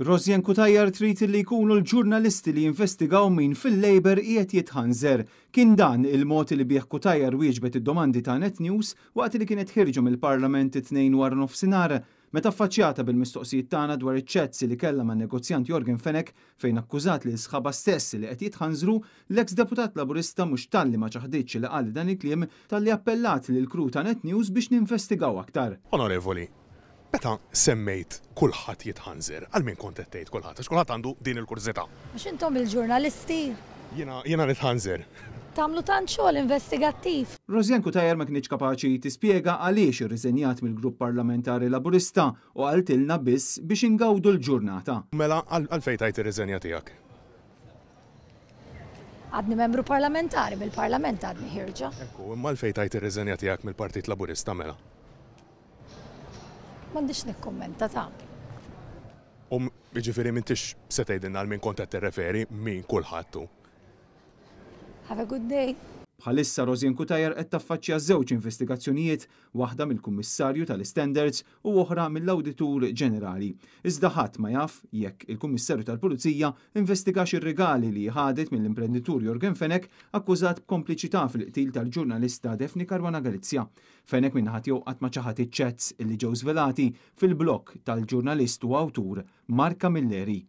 Rosianne Cutajar trid li jkunu l-ġurnalisti li jinvestigaw min fil-Labour qiegħed jitħanżer. Kien dan il-mod li bih Cutajar wieġbet id-domandi ta' Net News waqt li kienet ħierġa mill-Parlament it-Tnejn wara nofsinhar. Meta affaċċjata bil-mistoqsijiet tagħna dwar iċ-chats li kellha man-negozjant Yorgen Fenech fejn akkużat lil sħabha stess li qed jitħanżru, l-eks deputat Laburista mhux talli ma ċaħditx li qalet dan il-kliem, talli appellat lill-crew ta' Net News biex ninvestigaw aktar. Onorevoli, meta semmejt kulħadd jitħanżer, għal min kont qed tgħid kulħadd? Għax kulħadd għandu din il-kurżità. Mhux intom il-ġurnalisti? Jiena jiena nitħanżer. Tagħmlu tant xogħol investigattiv. Rosianne Cutajar ma kinitx kapaċi tispjega għaliex irriżenjat mill-grupp parlamentari Laburista u qaltilna biss biex ingawdu l-ġurnata. Mela għalfejn tajt ir-riżenja tiegħek? Għadni membru parlamentari, mill-Parlament għadni ħierġa. Ekku, imma għalfejn tajt ir-riżenja tiegħek mill-Partit Laburista mela? M'għandix nikkummenta ta'. U jiġifieri m'intix se tgħidilna għal min kont qed tirreferi, min kulħadd hu. Have a good day. Bħalissa Rosianne Cutajar qed taffaċċja żewġ investigazzjonijiet, waħda mill-Kummissarju tal-Istandards u oħra mill-Awditur Ġenerali. Iżda ħadd ma jaf jekk il-Kummissarju tal-Pulizija investigax ir-rigali li ħadet mill-imprenditur Yorgen Fenech akkużat b'kompliċità fil-qtil tal-ġurnalista Daphne Caruana Galizia. Fenech min-naħa tiegħu qatt ma ċaħad iċ-chats li ġew żvelati fil-blog tal-ġurnalist u awtur Mark Camilleri.